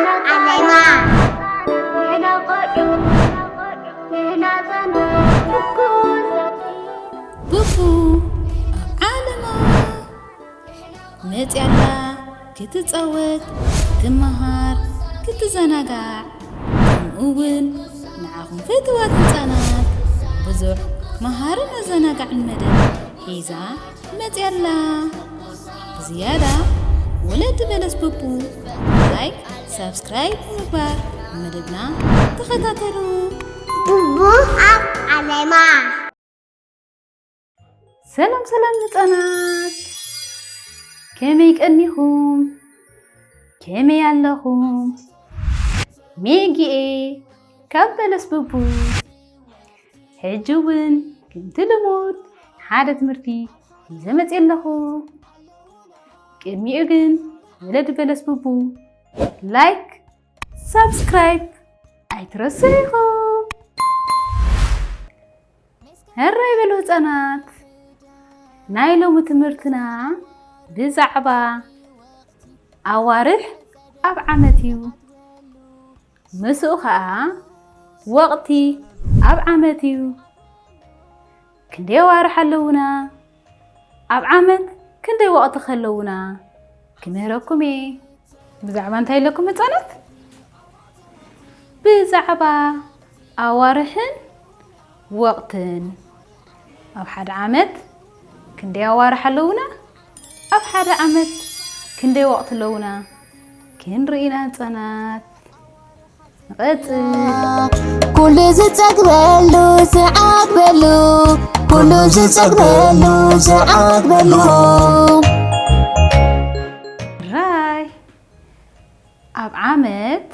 ዓለማ። ቡቡ ኣብ ዓለማ መፅያላ ክትፃወት፣ ክትመሃር፣ ክትዘናጋዕ፣ ከምኡ እውን ንዓኹም ፍትዋት ህፃናት ብዙሕ መሃርን ኣዘናጋዕን መደብ ሒዛ መፅያላ። ብዝያዳ ወለዲ በለስ ቡቡ ላይክ፣ ሳብስክራይብ ብምግባር መደብና ተኸታተሉ። ቡቡ ኣብ ዓለማ። ሰላም ሰላም ህፃናት፣ ከመይ ቀኒኹም? ከመይ ኣለኹም? ሜጊኤ ካብ በለስ ቡቡ። ሕጂ እውን ከምቲ ልሙድ ሓደ ትምህርቲ ሒዘ መፅየ ኣለኹ። ቅድሚኡ ግን ወለዲ በለስ ቡቡ ላይክ፣ ሳብስክራይብ ኣይትረስዑ ኢኹም። ሕራይ በሉ ህፃናት፣ ናይ ሎሚ ትምህርትና ብዛዕባ ኣዋርሕ ኣብ ዓመት እዩ። ምስኡ ኸዓ ወቕቲ ኣብ ዓመት እዩ። ክንደይ ኣዋርሕ ኣለዉና? ኣብ ዓመት ክንደይ ወቕቲ ከለዉና? ክምህረኩም እየ። ብዛዕባ እንታይ ኢለኩም ህፃናት? ብዛዕባ ኣዋርሕን ወቕትን። ኣብ ሓደ ዓመት ክንደይ ኣዋርሕ ኣለዉና? ኣብ ሓደ ዓመት ክንደይ ወቕቲ ኣለዉና? ክንርኢ ኢና ህፃናት። ንቐፅል። ኩሉ ዝጸግበሉ ዝዓግበሉ ኩሉ ዝጸግበሉ ዝዓግበሉ ራይ ኣብ ዓመት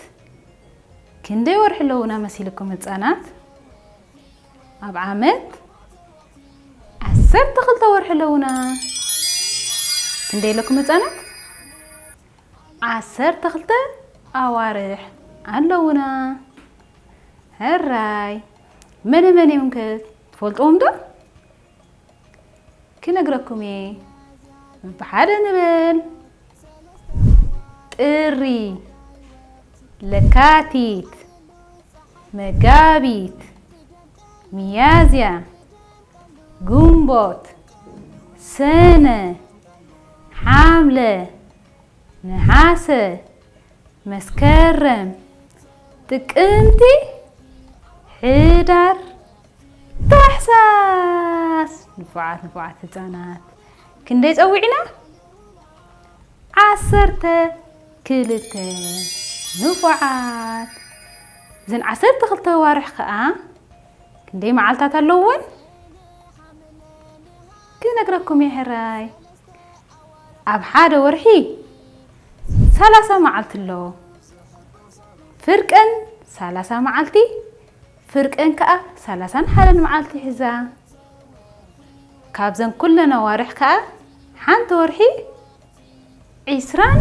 ክንደይ ወርሒ ኣለዉና መሲልኩም ህፃናት? ኣብ ዓመት ዓሰርተ ክልተ ወርሒ ኣለዉና። ክንደይ ኣለኩም ህፃናት? ዓሰርተ ክልተ ኣዋርሕ ኣለዉና። ሕራይ መነ መን እዮም ከ ትፈልጥዎም ዶ? ክነግረኩም እየ። ብሓደ ንበል። ጥሪ፣ ለካቲት፣ መጋቢት፣ ሚያዝያ፣ ግንቦት፣ ሰነ፣ ሓምለ፣ ነሓሰ፣ መስከረም፣ ጥቅምቲ፣ ሕዳር፣ ታሕሳስ። ንፉዓት ንፉዓት ህፃናት ክንደይ ፀዊዕና? ዓሰርተ ክልተ። ንፉዓት። እዘን ዓሰርተ ክልተ ኣዋርሕ ከዓ ክንደይ መዓልታት ኣለውወን? ክነግረኩም እየ ሕራይ። ኣብ ሓደ ወርሒ ሰላሳ መዓልቲ ኣለዎ። ፍርቀን ሰላሳ መዓልቲ፣ ፍርቀን ከዓ ሰላሳን ሓደን መዓልቲ ይሕዛ። ካብዘን ኩለን ኣዋርሕ ከዓ ሓንቲ ወርሒ ዒስራን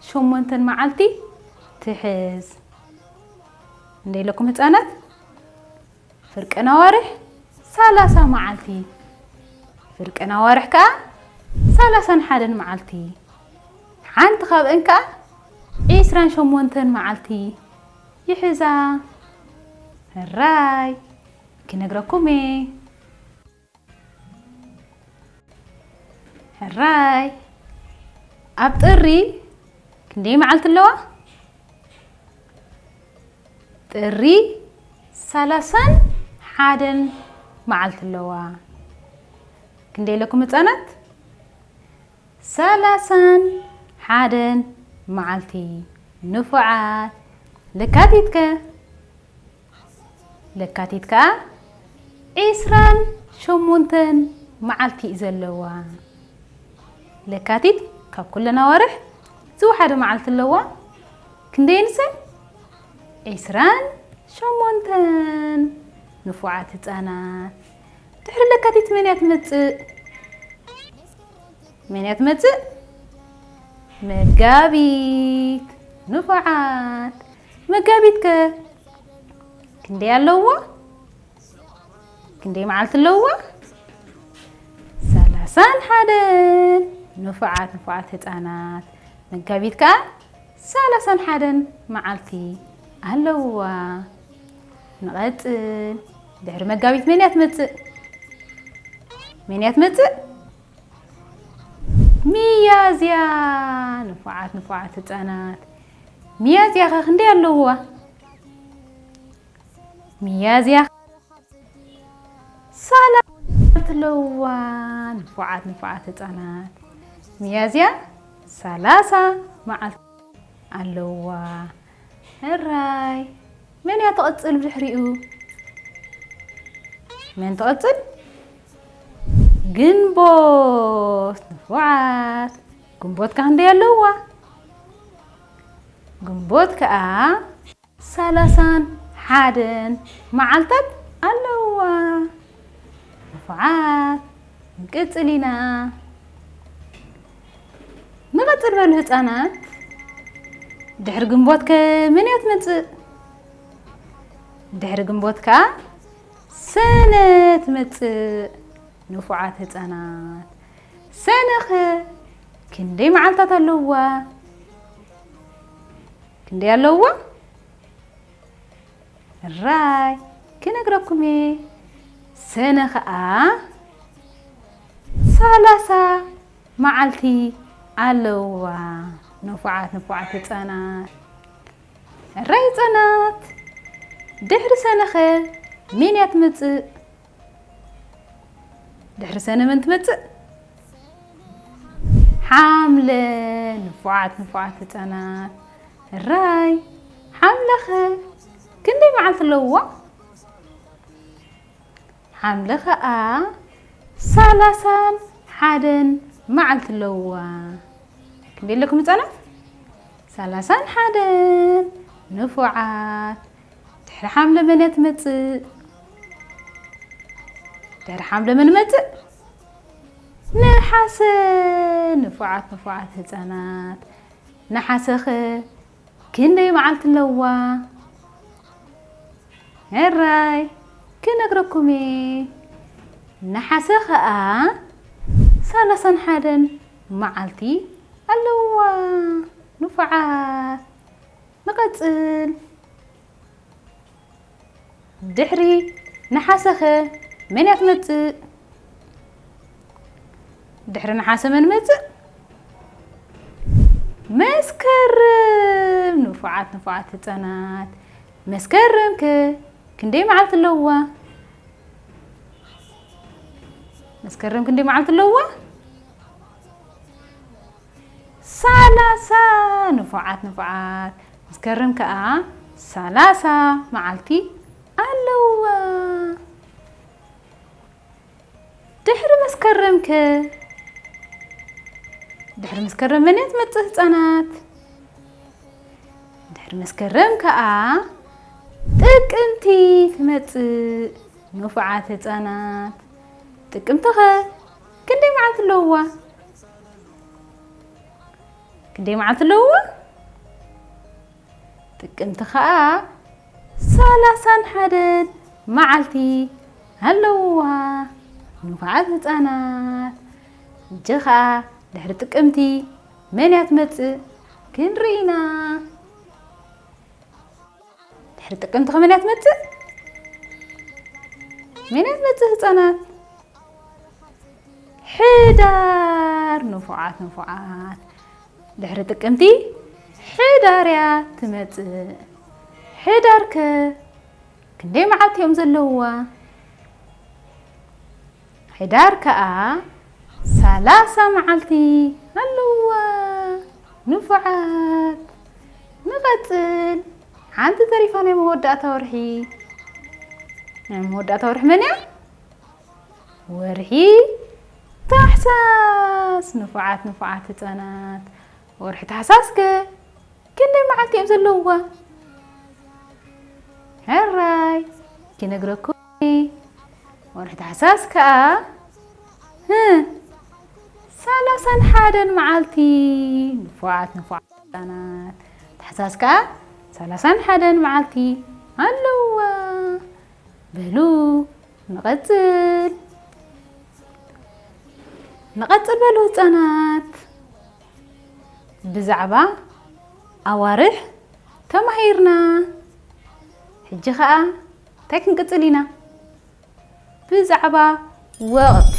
ሸሞንተን መዓልቲ ትሕዝ። እንደ ኢለኩም ህፃናት ፍርቀን ኣዋርሕ ሰላሳ መዓልቲ፣ ፍርቀን ኣዋርሕ ከዓ ሰላሳን ሓደን መዓልቲ፣ ሓንቲ ካብአን ከዓ ዒስራን ሸሞንተን መዓልቲ ይሕዛ። ሕራይ ክነግረኩም እየ። ሕራይ ኣብ ጥሪ ክንደይ መዓልቲ ኣለዋ? ጥሪ ሰላሳን ሓደን መዓልቲ ኣለዋ። ክንደይ ኣለኩም ህፃናት? ሰላሳን ሓደን መዓልቲ። ንፉዓት። ለካቲት ከ? ለካቲት ከዓ ዒስራን ሸሞንተን መዓልቲ እዩ ዘለዋ። ለካቲት ካብ ኩለን ኣዋርሕ ዝወሓደ መዓልቲ ኣለዋ። ክንደይንሰን? ዒስራን ሸሞንተን። ንፉዓት ህፃናት። ድሕሪ ለካቲት መን እያ ትመፅእ? መን እያ ትመፅእ? መጋቢት። ንፉዓት። መጋቢት ከ ክንደይ ኣለዋ? ክንደይ መዓልቲ ኣለዋ? ሰላሳን ሓደን። ንፉዓት ንፉዓት ህፃናት። መጋቢት ከዓ ሰላሳን ሓደን መዓልቲ ኣለዋ። ንቐጽል። ድሕሪ መጋቢት መን እያ ትመጽእ? መን እያ ትመጽእ? ሚያዝያ። ንፉዓት፣ ንፉዓት ህጻናት። ሚያዝያ ኸ ክንደይ ኣለዋ? ሚያዝያ ሰላሳ ኣለዋ። ንፉዓት፣ ንፉዓት ህጻናት። ሚያዝያ ሰላሳ መዓልቲ ኣለዋ። ሕራይ። መን እያ ትቕጽል ብድሕሪኡ? መን ትቕጽል? ግንቦት። ንፉዓት። ግንቦት ከ ክንደይ ኣለዋ? ግንቦት ከኣ ሰላሳን ሓደን መዓልታት ኣለዋ። ንፉዓት። ንቅጽል ኢና። ንቐጽል በሉ ህጻናት። ድሕሪ ግንቦት ከ መን እያ ትመጽእ? ድሕሪ ግንቦት ከኣ ሰነ ትመጽእ። ንፉዓት ህጻናት። ሰነ ኸ ክንደይ መዓልታት ኣለዋ? ክንደይ ኣለዋ? ሕራይ፣ ክነግረኩም እየ። ሰነ ኸኣ ሰላሳ መዓልቲ ኣለዋ። ንፉዓት፣ ንፉዓት ህጻናት። ሕራይ ህጻናት፣ ድሕሪ ሰነ ኸ መን እያ ትመጽእ? ድሕሪ ሰነ መን ትመጽእ? ሓምለ። ንፉዓት፣ ንፉዓት ህጻናት። ሕራይ፣ ሓምለ ኸ ክንደይ መዓልቲ ኣለዋ? ሓምለ ኸኣ ሰላሳን ሓደን መዓልቲ ኣለዋ። ክንደይ ኣለኩም ህጻናት? ሰላሳን ሓደን። ንፉዓት። ድሕሪ ሓምለ መን እያ ትመጽእ? ድሕሪ ሓምለ መን መጽእ? ነሓሰ። ንፉዓት፣ ንፉዓት ህጻናት። ነሓሰ ኸ ክንደይ መዓልቲ ኣለዋ? ሕራይ፣ ክነግረኩም እየ። ነሓሰ ኸኣ ሰላሳን ሓደን መዓልቲ ኣለዋ። ንፉዓት። ንቐጽል። ድሕሪ ነሓሰ ኸ መን እያ ትመጽእ? ድሕሪ ነሓሰ መን መጽእ? መስከረም። ንፉዓት፣ ንፉዓት ህጻናት። መስከረም ከ ክንደይ መዓልቲ ኣለዋ? መስከረም ክንደይ መዓልቲ ኣለዋ? ሰላሳ። ንፉዓት፣ ንፉዓት። መስከረም ከኣ ሰላሳ መዓልቲ ኣለዋ። ድሕሪ መስከረም ከ? ድሕሪ መስከረም መን እያ ትመጽእ ህጻናት? ድሕሪ መስከረም ከኣ ጥቅምቲ ትመጽእ። ንፉዓት ህጻናት፣ ጥቅምቲ ኸ ክንደይ መዓልቲ ኣለዋ? ክንደይ መዓልቲ ኣለዋ? ጥቅምቲ ኸኣ ሰላሳን ሓደን መዓልቲ ኣለዋ። ንፉዓት ህጻናት፣ ሕጂ ኸኣ ድሕሪ ጥቅምቲ መን እያ ትመጽእ ክንርኢ ኢና። ድሕሪ ጥቅምቲ ከመን እያ ትመጽእ? መን እያ ትመጽእ ህጻናት? ሕዳር። ንፉዓት፣ ንፉዓት። ድሕሪ ጥቅምቲ ሕዳር እያ ትመጽእ። ሕዳር ከ ክንደይ መዓልቲ እዮም ዘለውዋ? ሕዳር ከኣ ሰላሳ መዓልቲ ኣለዋ። ንፉዓት። ንቐጽል። ሓንቲ ተሪፋ ናይ መወዳእታ ወርሒ። ናይ መወዳእታ ወርሒ መን እያ? ወርሒ ታሕሳስ። ንፉዓት፣ ንፉዓት ህጻናት። ወርሒ ታሕሳስ ከ ክንደይ መዓልቲ እዮም ዘለውዋ? ሕራይ፣ ክነግረኩም። ወርሒ ታሕሳስ ከኣ፣ ህ፣ ሰላሳን ሓደን መዓልቲ። ንፉዓት፣ ንፉዓት ህጻናት። ታሕሳስ ከኣ ሰላሳን ሓደን መዓልቲ ኣለውዋ። በሉ፣ ንቐጽል። ንቐጽል በሉ ህጻናት። ብዛዕባ ኣዋርሕ ተማሂርና። ሕጂ ኸኣ እንታይ ክንቅጽል ኢና? ብዛዕባ ወቕቲ።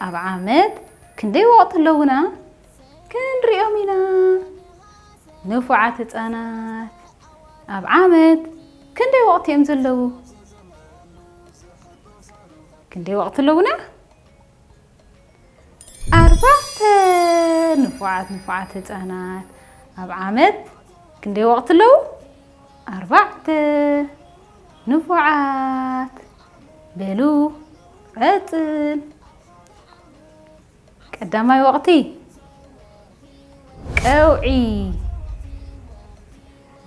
ኣብ ዓመት ክንደይ ወቕቲ ኣለዉና? ክንሪኦም ኢና። ንፉዓት ህጻናት፣ ኣብ ዓመት ክንደይ ወቕቲ እዮም ዘለዉ? ክንደይ ወቕቲ ኣለዉና? ኣርባዕተ። ንፉዓት፣ ንፉዓት ህጻናት፣ ኣብ ዓመት ክንደይ ወቕቲ ኣለዉ? ኣርባዕተ። ንፉዓት፣ በሉ ቀጽል። ቀዳማይ ወቕቲ ቀውዒ።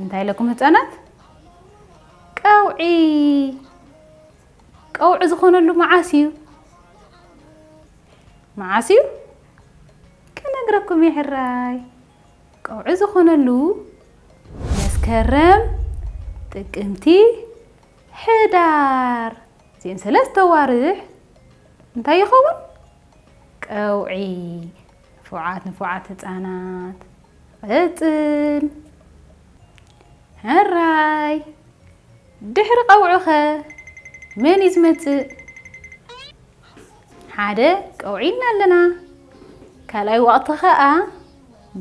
እንታይ ኢለኩም ህጻናት? ቀውዒ። ቀውዒ ዝኾነሉ መዓስ እዩ? መዓስ እዩ? ክነግረኩም እየ ሕራይ። ቀውዒ ዝኾነሉ መስከረም፣ ጥቅምቲ፣ ሕዳር። እዚአን ሰለስተ ኣዋርሕ እንታይ ይኸውን? ቀውዒ። ንፉዓት፣ ንፉዓት ህጻናት። ቀጽል። ሕራይ። ድሕሪ ቀውዒኸ መን እዩ ዝመጽእ? ሓደ ቀውዒ ኢልና ኣለና። ካልኣይ ወቕቲ ኸኣ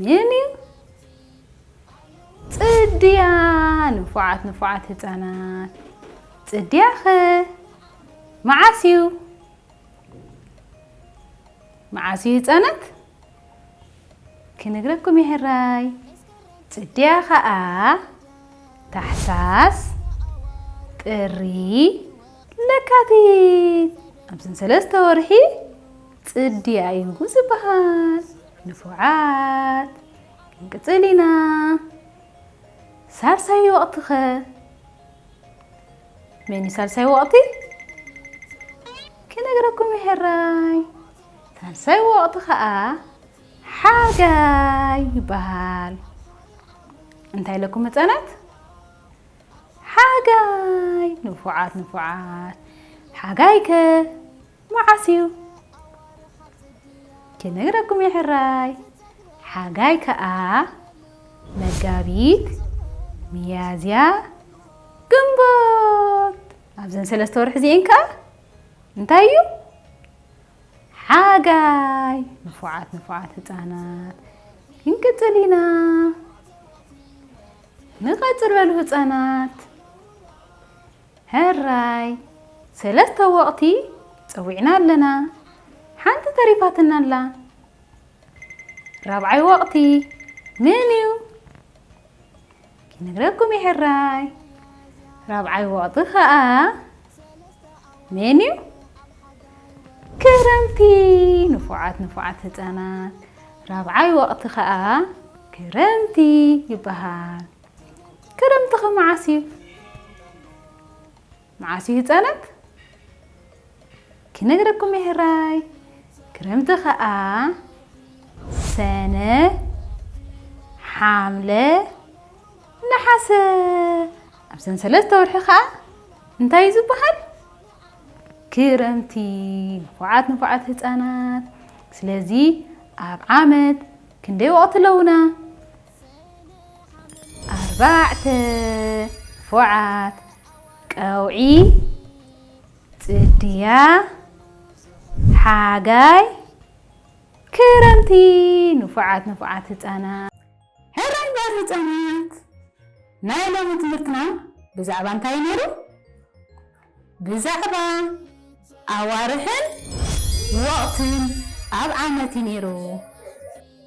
መን እዩ? ጽድያ። ንፉዓት፣ ንፉዓት ህጻናት። ጽድያኸ መዓስ እዩ? መዓስ እዩ ህጻናት? ክነግረኩም እየ ሕራይ። ጽድያ ኸኣ ታሕሳስ፣ ጥሪ፣ ለካቲት። ኣብዘን ሰለስተ ወርሒ ጽድያ እዩ ዝበሃል። ንፉዓት፣ ክንቅጽል ኢና። ሳልሳይ ወቕቲ ኸ? መን እዩ ሳልሳይ ወቕቲ? ክነግረኩም እየ ሕራይ። ሳልሳይ ወቕቲ ኸኣ ሓጋይ ይበሃል። እንታይ ኢለኩም ህጻናት? ሓጋይ። ንፉዓት፣ ንፉዓት። ሓጋይ ከ መዓስ እዩ? ክነግረኩም እየ ሕራይ። ሓጋይ ከኣ መጋቢት፣ ሚያዝያ፣ ግንቦት። ኣብዘን ሰለስተ ወርሒ እዚአን ከኣ እንታይ እዩ? ሓጋይ። ንፉዓት፣ ንፉዓት ህጻናት። ክንቅጽል ኢና። ንቐጽል በሉ ህጻናት። ሕራይ። ሰለስተ ወቕቲ ጸዊዕና ኣለና። ሓንቲ ተሪፋትና ኣላ። ራብዓይ ወቕቲ መን እዩ? ክነግረኩም እየ ሕራይ። ራብዓይ ወቕቲ ኸኣ መን እዩ? ክረምቲ። ንፉዓት፣ ንፉዓት ህጻናት። ራብዓይ ወቕቲ ኸኣ ክረምቲ ይበሃል። ክረምቲ ኸ መዓስ እዩ? መዓስ እዩ ህጻናት? ክነግረኩም እየ ሕራይ። ክረምቲ ኸኣ ሰነ፣ ሓምለ፣ ነሓሰ። ኣብዘን ሰለስተ ወርሒ ኸኣ እንታይ እዩ ዝበሃል? ክረምቲ። ንፉዓት፣ ንፉዓት ህጻናት። ስለዚ ኣብ ዓመት ክንደይ ወቕቲ ኣለዉና? ኣርባዕተ። ንፉዓት። ቀውዒ፣ ጽድያ፣ ሓጋይ፣ ክረምቲ። ንፉዓት፣ ንፉዓት ህጻናት። ሕራይ እምበኣር ህጻናት። ናይ ሎሚ ትምህርትና ብዛዕባ እንታይ እዩ ነይሩ? ብዛዕባ ኣዋርሕን ወቕትን ኣብ ዓመት እዩ ነይሩ።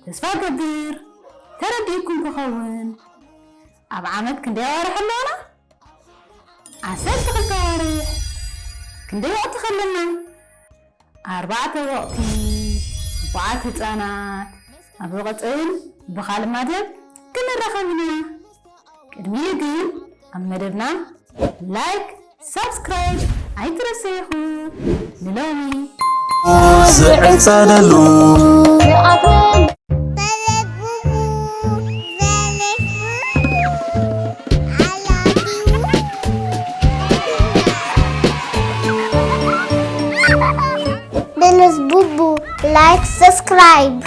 ተስፋ ገብር ተረዲእኩም ክኸውን። ኣብ ዓመት ክንደይ ኣዋርሕ ኣለዉና? ዓሰርተ ክልተ ኣዋርሕ። ክንደይ ወቕቲ ከለና? ኣርባዕተ ወቕቲ። ንፉዓት ህጻናት፣ ኣብ ዝቕጽል ብኻልእ መደብ ክንራኸብ ኢና። ቅድሚኡ ግን ኣብ መደብና ላይክ፣ ሳብስክራይብ ኣይትረስዑ። ንሎሚ ስዕል ጸለሉ። Belus Bubu, like, subscribe.